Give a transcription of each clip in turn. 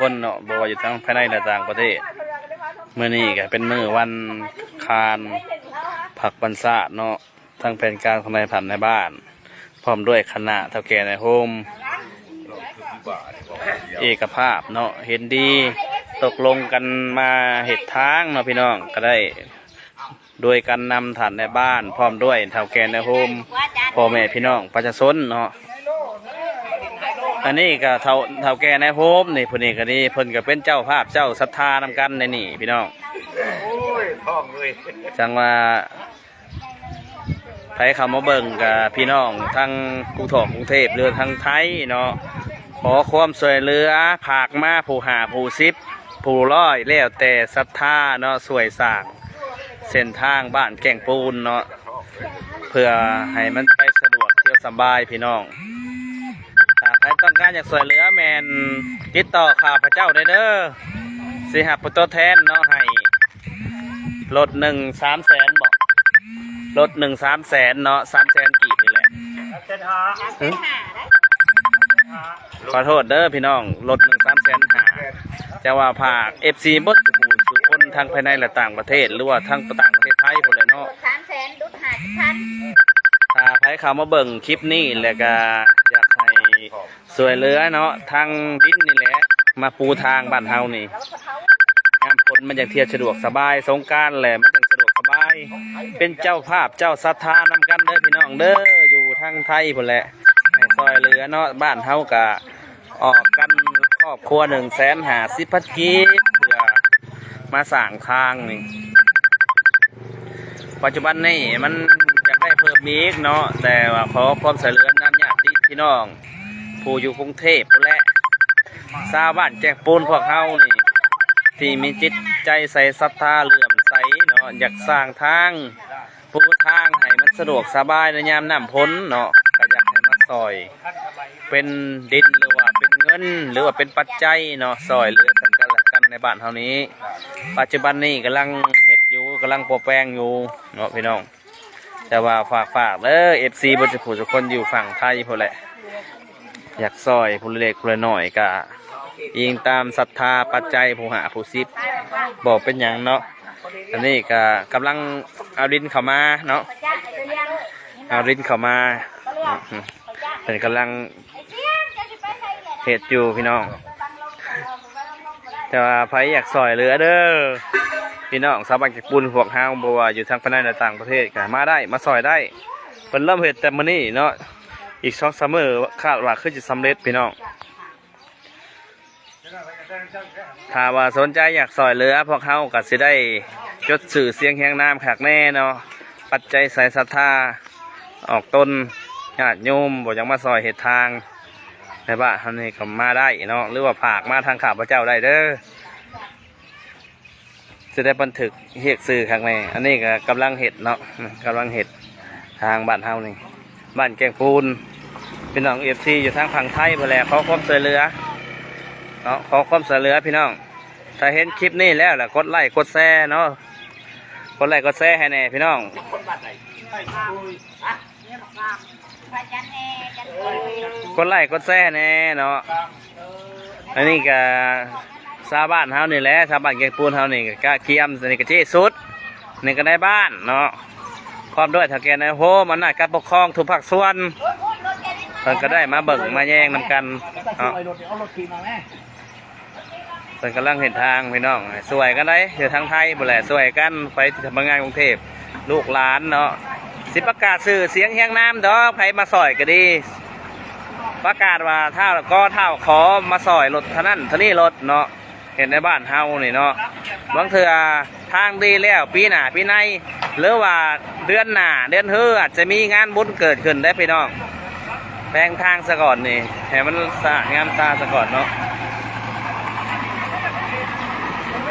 ຄົນເນາະ ບໍ່ວ່າຢູ່ທັງພາຍໃນ ແລະ ຕ່າງປະເທດ. ມື້ນີ້ກໍເປັນມື້ວັນຄານພັກວັນຊາດເນາະ, ທັງແຜນການຂອງນາຍພັນນາຍບ້ານ ພ້ອມດ້ວຍຄະນະເຖົ້າແກ່ນາຍໂຮມ ເອກະພາບເນາະ ເຫັນດີຕົກລົງກັນມາເຮັດທາງເນາະ ພີ່ນ້ອງ. ກໍໄດ້ ໂດຍການນຳທ່ານນາຍບ້ານ ພ້ອມດ້ວຍເຖົ້າແກ່ນາຍໂຮມ ພໍ່ແມ່ພີ່ນ້ອງປະຊາຊົນເນາະ. ອັນນີ້ກໍເຖົ້າ ເຖົ້າແກ່ນາຍໂຮມນີ້ ຜູ້ນີ້ກໍດີ ເພິ່ນກໍເປັນເຈົ້າພາບເຈົ້າສັດທານຳກັນໃນນີ້ພີ່ນ້ອງ. ໂອ້ຍ ທ້ອງເອີຍ ຈັ່ງວ່າໃຜເຂົ້າມາເບິ່ງກໍພີ່ນ້ອງທັງກຸງທອງກຸງເທບ ຫຼື ທາງໄທເນາະ ຂໍຄວາມຊ່ວຍເຫຼືອ ຝາກມາຜູ້ຫ້າຜູ້ສິບ ຜູ້ຮ້ອຍ ແລ້ວແຕ່ສັດທາເນາະ ຊ່ວຍສ້າງເສັ້ນທາງບ້ານແກ້ງປູນເນາະ ເພື່ອໃຫ້ມັນໄປສະດວກທ່ຽວສະບາຍພີ່ນ້ອງ. ຖ້າໃຜຕ້ອງການຢາກຊ່ວຍເຫຼືອແມ່ນຕິດຕໍ່ຂ້າພະເຈົ້າໄດ້ເດີ ຊິຮັບເປັນຕົວແທນເນາະ ໃຫ້ລົດໜຶ່ງສາມແສນບໍ ລົດໜຶ່ງສາມແສນເນາະ ສາມແສນກີບນີ້ແຫຼະ. ຂອໂທດເດີພີ່ນ້ອງ ລົດໜຶ່ງສາມແສນຫ້າ ຈະວ່າຝາກເອັຟຊີເບິດທຸກຜູ້ທຸກຄົນ ທັງພາຍໃນ ແລະ ຕ່າງປະເທດ ຫຼືວ່າທັງຕ່າງປະເທດໄທພຸ້ນແຫຼະເນາະ. ສາມແສນ ດຸດຫ້າສິບພັນ. ຖ້າໃຜເຂົ້າມາເບິ່ງຄລິບນີ້ ແລ້ວກະຢາກໃຫ້ຊ່ວຍເຫຼືອເນາະ ທາງດິນນີ້ແຫຼະ ມາປູທາງບ້ານເຮົານີ້ ຍາມຝົນມັນຈັ່ງທ່ຽວສະດວກສະບາຍ ສົງການແຫຼະ ມັນຈັ່ງສະດວກສະບາຍ ເປັນເຈົ້າພາບເຈົ້າສັດທານຳກັນເດີພີ່ນ້ອງເດີ ຢູ່ທາງໄທພຸ້ນແຫຼະ ໃຫ້ຊ່ວຍເຫຼືອເນາະ. ບ້ານເຮົາກະອອກກັນຄອບຄົວໜຶ່ງແສນຫ້າສິບພັນກີບ ເພື່ອມາສ້າງທາງນີ້. ປັດຈຸບັນນີ້ມັນຢາກໄດ້ເພີ່ມອີກເນາະ ແຕ່ວ່າຂໍຄວາມຊ່ວຍເຫຼືອນຳຍາດຕິພີ່ນ້ອງ ຜູ້ຢູ່ກຸງເທບພຸ້ນແຫຼະ ຊາວບ້ານແກ້ງປູນພວກເຮົານີ້ ທີ່ມີຈິດໃຈໃສ່ສັດທາເຫຼື້ອມໃສເນາະ ຢາກສ້າງທາງ ປູທາງໃຫ້ມັນສະດວກສະບາຍໃນຍາມນ້ຳຝົນເນາະ ກໍຢາກໃຫ້ມາຊ່ອຍເປັນດິນ ຫຼືວ່າເປັນເງິນ ຫຼືວ່າເປັນປັດໄຈເນາະ ຊ່ອຍເຫຼືອເຊິ່ງກັນແລະກັນໃນບ້ານເຮົານີ້. ປັດຈຸບັນນີ້ກຳລັງເຮັດຢູ່ ກຳລັງປົວແປງຢູ່ເນາະພີ່ນ້ອງ. ແຕ່ວ່າຝາກ ຝາກເດີ ເອັຟຊີ ເບິດທຸກຜູ້ທຸກຄົນຢູ່ຝັ່ງໄທພຸ້ນແຫຼະ ຢາກຊ່ອຍຜູ້ເລັກຜູ້ນ້ອຍກະອີງຕາມສັດທາປັດໄຈ ຜູ້ຫ້າຜູ້ສິບ ບໍ່ເປັນຫຍັງເນາະ. ອັນນີ້ກະກຳລັງເອົາດິນເຂົ້າມາເນາະ ເອົາດິນເຂົ້າມາ ເພິ່ນກຳລັງເຮັດຢູ່ພີ່ນ້ອງ. ແຕ່ວ່າໃຜຢາກຊ່ອຍເຫຼືອເດີ ພີ່ນ້ອງຊາວບ້ານແກ້ງປູນພວກເຮົາ ບໍ່ວ່າຢູ່ທາງພາຍໃນ ແລະ ຕ່າງປະເທດ ກໍມາໄດ້ ມາຊ່ອຍໄດ້. ເພິ່ນເລີ່ມເຮັດແຕ່ມື້ນີ້ເນາະ ອີກສອງສາມມື້ຄາດວ່າຄືຊິສຳເລັດພີ່ນ້ອງ. ຖ້າວ່າສົນໃຈຢາກຊ່ອຍເຫຼືອ ພວກເຮົາກໍຊິໄດ້ຈົດຊື່ສຽງຮຽງນາມຄັກແນ່ເນາະ ປັດໄຈໃສ່ສັດທາອອກຕົນ ຍາດໂຍມບໍ່ຢາກມາຊ່ອຍເຮັດທາງໃນບ້ານເຮົານີ້ກໍມາໄດ້ເນາະ ຫຼືວ່າຝາກມາທາງຂ້າພະເຈົ້າໄດ້ເດີ. ຈະໄດ້ບັນທຶກຮຽກຊື່ຄັກແນ່. ອັນນີ້ກໍກຳລັງເຮັດເນາະ ກຳລັງເຮັດທາງບ້ານເຮົານີ້ ບ້ານແກ້ງປູນ. ພີ່ນ້ອງເອັຟຊີຢູ່ທາງຝັ່ງໄທພຸ້ນແຫຼະ ຂໍຄວາມຊ່ວຍເຫຼືອເນາະ ຂໍຄວາມຊ່ວຍເຫຼືອພີ່ນ້ອງ. ຖ້າເຫັນຄລິບນີ້ແລ້ວລະກົດໄລ້ກົດແຊເນາະ ກົດໄລ້ກົດແຊໃຫ້ແນ່ພີ່ນ້ອງ. ກົດໄລ້ກົດແຊແນ່ເນາະ. ອັນນີ້ກະຊາວບ້ານເຮົານີ້ແຫຼະ ຊາວບ້ານແກ້ງປູນເຮົານີ້ກະກະກຽມ ອັນນີ້ກະເຈ້ສຸດ ນີ້ກະນາຍບ້ານເນາະ ພ້ອມດ້ວຍເຖົ້າແກ່ນາຍໂຮມ ອຳນາດການປົກຄອງທຸກພາກສ່ວນ ເພິ່ນກະໄດ້ມາເບິ່ງມາແຍງນຳກັນເນາະ. ເພິ່ນກຳລັງເຮັດທາງພີ່ນ້ອງ ຊ່ວຍກັນໄດ໋ ຢູ່ທາງໄທພຸ້ນແຫຼະ ຊ່ວຍກັນ ໄປທີ່ທຳງານກຸງເທບ ລູກຫຼານເນາະ. ຊິປະກາດຊື່ສຽງຮຽງນາມດອກ ໃຜມາຊ່ອຍກໍດີ ປະກາດວ່າທ້າວ ກໍທ້າວຂໍມາຊ່ອຍລົດເທົ່ານັ້ນເທົ່ານີ້ລົດເນາະ. ເຮັດໃນບ້ານເຮົານີ້ເນາະ ບາງເທື່ອທາງດີແລ້ວ ປີໜ້າປີໃນ ຫຼືວ່າເດືອນໜ້າເດືອນຮື ອາດຈະມີງານບຸນເກີດຂຶ້ນໄດ໋ພີ່ນ້ອງ. ແປງທາງສະກ່ອນນີ້ ໃຫ້ມັນສະອາດງາມຕາສະກ່ອນເນາະ.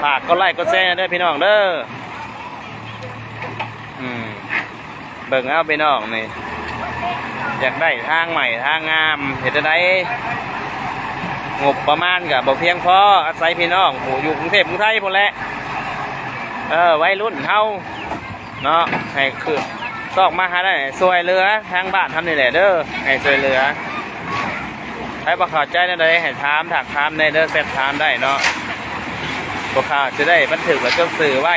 ຝາກກົດໄລ້ກົດແຊເດີພີ່ນ້ອງເດີ. ອືມ ເບິ່ງເອົາພີ່ນ້ອງນີ້ ຢາກໄດ້ທາງໃໝ່ທາງງາມ ເຮັດຈັ່ງໃດ ງົບປະມານກໍບໍ່ພຽງພໍ ອາໄສພີ່ນ້ອງຜູ້ຢູ່ກຸງເທບກຸງໄທພຸ້ນແຫຼະ ເອີ ໄວລຸ້ນເຮົາເນາະ ໃຫ້ຄືຊອກມາຫາໄດ້ ຊ່ວຍເຫຼືອທາງບ້ານເຮົານີ້ແຫຼະເດີ ໃຫ້ຊ່ວຍເຫຼືອ. ໃຜບໍ່ເຂົ້າໃຈແນວໃດໃຫ້ຖາມ ທັກຖາມແດ່ເດີ ແຊັດຖາມໄດ້ເນາະ. ພວກຂ້າຈະໄດ້ບັນທຶກ ແລະ ຈົດຊື່ໄວ້.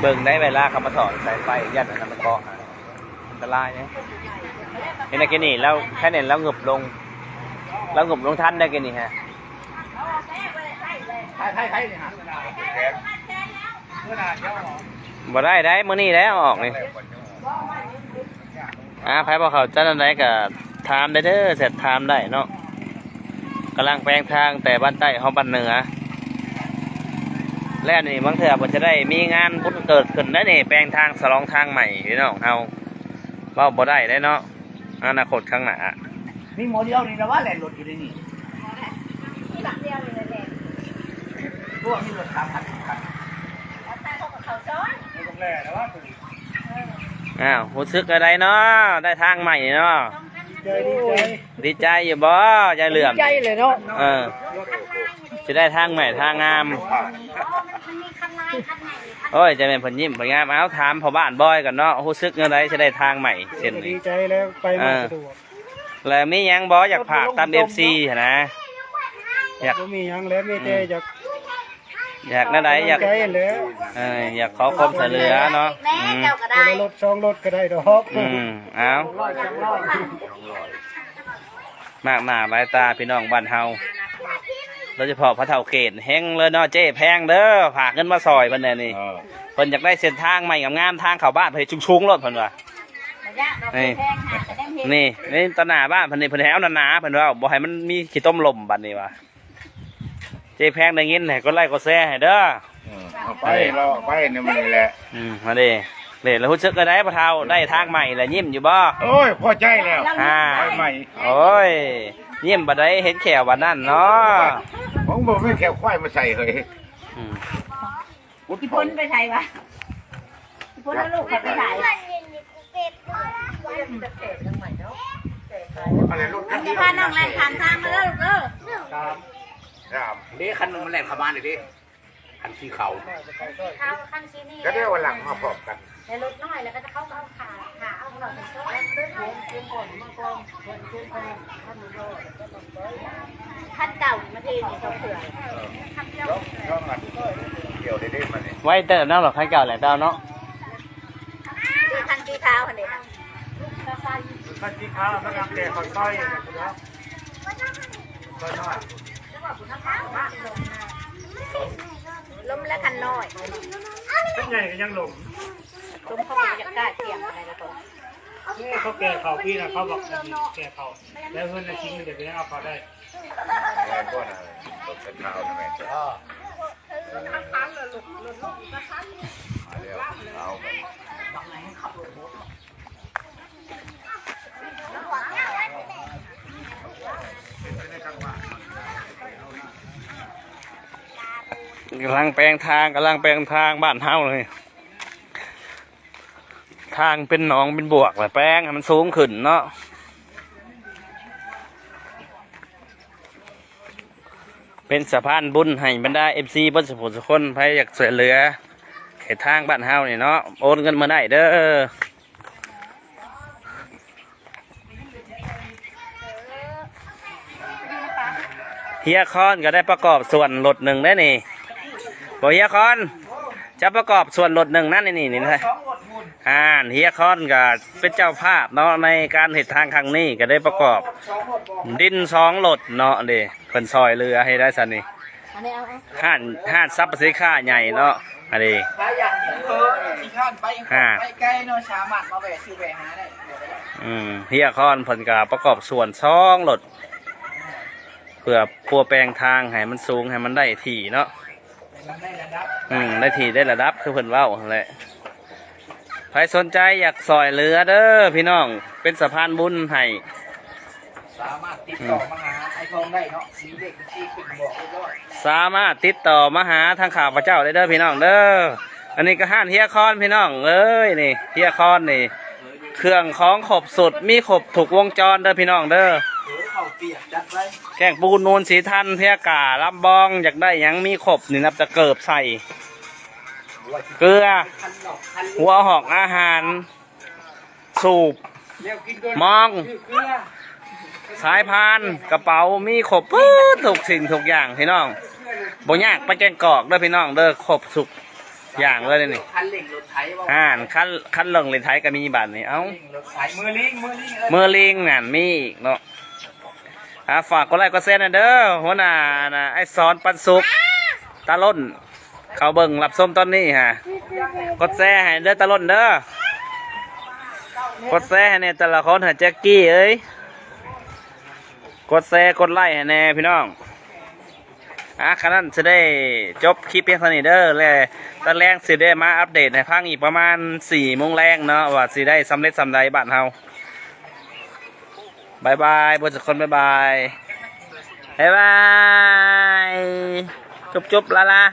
ເບິ່ງໄດ້ເວລາເຂົາມາຖອດສາຍໄຟ ຢ້ານອັນນັ້ນມັນເກາະ ອັນຕະລາຍເດ້. ເຫັນແລ້ວກີ້ນີ້ລາວ ໃຄແນ່ລາວຫງຶບລົງ ລາວຫງຶບລົງທັນໄດ້ກີ້ນີ້ຮະ. ບໍ່ໄດ້ໄດ໋ ມື້ນີ້ແຫຼະອອກນີ້. ອ່າ ໃຜບໍ່ເຂົ້າໃຈອັນໃດກໍຖາມໄດ້ເດີ ແຊັດຖາມໄດ້ເນາະ. ກຳລັງແປງທາງແຕ່ບ້ານໃຕ້ຮອດບ້ານເໜືອ ແລ້ວນີ້ບາງເທື່ອເພິ່ນຈະໄດ້ມີງານບຸນເກີດຂຶ້ນໄດ໋ນີ້ ແປງທາງ ສະຫຼອງທາງໃໝ່ພີ່ນ້ອງເຮົາ ເວົ້າບໍ່ໄດ້ເດ້ເນາະ ອະນາຄົດຂ້າງໜ້າ. ມີໝໍດຽວນີ້ລະວ່າແລ່ນລົດຢູ່ໃນນີ້ ມີບັກດຽວນີ້ແຫຼະ ພວກມີລົດສາມຄັນ ສີ່ຄັນ ເອົາໃສ່ເຂົາກໍເຂົ້າຊອຍ ມີບັກແລ່ລະວ່າຕົວນີ້. ອ້າວ ຮູ້ສຶກແນວໃດເນາະ ໄດ້ທາງໃໝ່ເນາະ? ດີໃຈ ດີໃຈ ດີໃຈຢູ່ບໍ່ ຍາຍເຫຼື້ອມ? ດີໃຈເລີຍເນາະ ເອີ ຊິໄດ້ທາງໃໝ່ທາງງາມ. ໂອ້ຍ ຈະແມ່ນເພິ່ນຍິ້ມເພິ່ນງາມ. ເອົາ ຖາມພໍ່ບ້ານບອຍກ່ອນເນາະ ຮູ້ສຶກແນວໃດ ຊິໄດ້ທາງໃໝ່ເສັ້ນນີ້? ດີໃຈແລ້ວ ໄປມາສະດວກ. ແລ້ວມີຫຍັງບໍ່ຢາກຝາກຕາມເອັຟຊີຫັ້ນນະ? ຢາກ ບໍ່ມີຫຍັງແລ້ວ ມີແຕ່ຢາກ ຢາກແນວໃດ ຢາກ ເອີ ຢາກຂໍຄວາມຊ່ວຍເຫຼືອເນາະ. ອືມ ຄົນລະລົດສອງລົດກໍໄດ້ດອກ. ອືມ ເອົາ ມາກໜ້າຫຼາຍຕາພີ່ນ້ອງບ້ານເຮົາ ໂດຍສະເພາະພໍ່ເຖົ້າເຂດ ເຮັງເລີຍເນາະ ເຈ້ແພງເດີ ຝາກເງິນມາຊ່ອຍເພິ່ນແດ່ນີ້. ເອີ ເພິ່ນຢາກໄດ້ເສັ້ນທາງໃໝ່ງາມໆ ທາງເຂົ້າບ້ານເພິ່ນໃຫ້ສູງໆໂລດເພິ່ນວ່າ. ນີ້ ນີ້ ນີ້ຕໍ່ໜ້າບ້ານເພິ່ນນີ້ ເພິ່ນໃຫ້ເອົາໜາໆ ເພິ່ນວ່າ ບໍ່ໃຫ້ມັນມີຂີ້ຕົມຫຼົ່ມບັດນີ້ວ່າ. ເຈ້ແພງໄດ້ຍິນໃຫ້ກົດໄລ້ກົດແຊໃຫ້ເດີ. ເອີ ເອົາໄປ ເອີ ລໍໄປໃນມື້ນີ້ແຫຼະ. ອືມ ມາເດ້ ເດ້ ແລ້ວຮູ້ສຶກຈັ່ງໃດພໍ່ເຖົ້າ ໄດ້ທາງໃໝ່ແລ້ວ ຍິ້ມຢູ່ບໍ່? ໂອ້ຍ ພໍໃຈແລ້ວ ອ່າ ໄປໃໝ່. ໂອ້ຍ ຍິ້ມບັດໃດເຫັນແຂ້ວບັດນັ້ນເນາະ. ຂອງບໍ່ແມ່ນແຂ້ວຄວາຍມາໃສ່ເຮີ້ຍ. ອືມ ອີ່ພົນໄປໃສວະ? ອີ່ພົນເອົາລູກເຂົາໄປໃສ? ອັນນີ້ລົດຄັນນີ້ ພານ້ອງແລ່ນຂ້າມທາງມາເດີລູກເດີ. ເດ້ ຄັນໜຶ່ງມັນແລ່ນເຂົ້າມານີ້ເດ້ ຄັນສີຂາວ ຂາວ ຄັນສີນີ້ ກໍໄດ້ວ່າຫຼັງມາພ້ອມກັນ ແຕ່ລົດນ້ອຍ ແລ້ວກໍເຂົາກໍເອົາຂາ ຂາເອົາເຂົາໄປຊ້ອນ. ຄັນເກົ່າມາເທນີ້ສອງເທື່ອ ຄັນດຽວ ດຽວໄດ້ ໄວເຕີບເນາະ ຄັນເກົ່າແຫຼະເຈົ້າເນາະ. ຄືຄັນສີຂາວຫັ້ນເດ້ ຄັນສີຂາວມັນນຳແຕ່ເຂົາຊອຍ ລົມແລະຄັນນ້ອຍ ຄັນໃຫຍ່ກໍຍັງລົມ ລົມເຂົາກໍຢາກກ້າກຽມໄປແລ້ວກໍ ເອີ ເຂົາແກ່ເຂົ້າປີນະ ເຂົາບັກແກ່ເຂົ້າ ແລ້ວເຮືອນໃນຈິງມັນຈະໄປເອົາເຂົ້າໄດ້. ແມ່ນບໍ່ນະ ລົດຂາວນະແມ່ນບໍ່? ເອີ ມາແລ້ວຂາວໄປ. ກຳລັງແປງທາງ ກຳລັງແປງທາງບ້ານເຮົານີ້ ທາງເປັນໜອງເປັນບວກ ແລ້ວແປງໃຫ້ມັນສູງຂຶ້ນເນາະ ເປັນສະພານບຸນໃຫ້ບັນດາເອັຟຊີເບິດສູ່ຜູ້ສູ່ຄົນ ໃຜຢາກຊ່ວຍເຫຼືອເຂດທາງບ້ານເຮົານີ້ເນາະ ໂອນເງິນມາໄດ້ເດີ. ເຮຍຄອນກໍໄດ້ປະກອບສ່ວນລົດໜຶ່ງໄດ້ນີ້ ບໍ່ເຮຍຄອນ ຈະປະກອບສ່ວນລົດໜຶ່ງນັ້ນນີ້ ນີ້ນະ. ອ່າ ເຮຍຄອນກໍເປັນເຈົ້າພາບເນາະ ໃນການເຮັດທາງຄັ້ງນີ້ ກໍໄດ້ປະກອບດິນສອງລົດເນາະ ເດ້ ເພິ່ນຊ່ອຍເຫຼືອໃຫ້ໄດ້ຊັ້ນນີ້. ຮ້ານ ຮ້ານສັບພະສິນຄ້າໃຫຍ່ເນາະ ອັນນີ້ ໃຜຢາກກິນເຝີ ຊິທານໄປ ອ່າ ໄປໄກເນາະ ສາມາດມາແວະຊື້ແວະຫາໄດ້. ອືມ ເຮຍຄອນເພິ່ນກໍປະກອບສ່ວນສອງລົດ ເພື່ອປົວແປງທາງໃຫ້ມັນສູງ ໃຫ້ມັນໄດ້ທີ່ເນາະ ໃຫ້ມັນໄດ້ລະດັບ ອືມ ໄດ້ທີ່ໄດ້ລະດັບ ຄືເພິ່ນເວົ້າຫັ້ນແຫຼະ. ໃຜສົນໃຈຢາກຊ່ອຍເຫຼືອເດີພີ່ນ້ອງ ເປັນສະພານບຸນໃຫ້ ສາມາດຕິດຕໍ່ມາຫາອ້າຍທອງໄດ້ເນາະ ມີເລກບັນຊີຂຶ້ນບອກຮຽບຮ້ອຍ ສາມາດຕິດຕໍ່ມາຫາທາງຂ້າພະເຈົ້າໄດ້ເດີພີ່ນ້ອງເດີ. ອັນນີ້ກໍຮ້ານເຮຍຄອນພີ່ນ້ອງເອີຍ ນີ້ເຮຍຄອນນີ້ ເຄື່ອງຂອງຄົບຊຸດ ມີຄົບທຸກວົງຈອນເດີພີ່ນ້ອງເດີ. ເອີ ເຂົ້າ ແກ້ງປູນ ໂນນສີທັນ ເພຍກາ ລຳບອງ ຢາກໄດ້ຫຍັງມີຄົບນີ້ ນັບແຕ່ເກີບໃສ່ ເກືອ ຫົວຫອກອາຫານ ສູບ ມອງ ສາຍພານ ກະເປົາ ມີຄົບເບິດທຸກສິ່ງທຸກຢ່າງພີ່ນ້ອງ. ບໍ່ຍາກໄປແກ້ງກອກເດີພີ່ນ້ອງເດີ ຄົບທຸກຢ່າງເລີຍນີ້. ອ່ານ ຄັນ ຄັນເລື່ອງຫຼິ້ນໄທກໍມີບາດນີ້. ເອົ້າ ເມືອລິງ ເມືອລິງ ເອີ ເມືອລິງນັ້ນມີອີກເນາະ. ອ່າ ຝາກກົດໄລກົດແຊແດ່ເດີ ຫົວໜ້ານະ ອ້າຍສອນ ປັນສຸກ ຕາລົ້ນ ເຂົ້າເບິ່ງຮັບຊົມຕອນນີ້ຫາ ກົດແຊໃຫ້ເດີ ຕາລົ້ນເດີ ກົດແຊໃຫ້ແດ່ແຕ່ລະຄົນ ໃຫ້ແຈັກກີ້ເອີຍ ກົດແຊກົດໄລໃຫ້ແດ່ພີ່ນ້ອງ. ອ່າ ຄັນນັ້ນຊິໄດ້ຈົບຄລິບພຽງເທົ່ານີ້ເດີ ແລະ ຕອນແລງຊິໄດ້ມາອັບເດດໃຫ້ຟັງອີກປະມານສີ່ໂມງແລງເນາະ ວ່າຊິໄດ້ສຳເລັດສ່ຳໃດບ້ານເຮົາ. ບາຍບາຍເບິດທຸກຄົນ ບາຍບາຍ ບາຍບາຍ ຈົບໆ ລາລາ.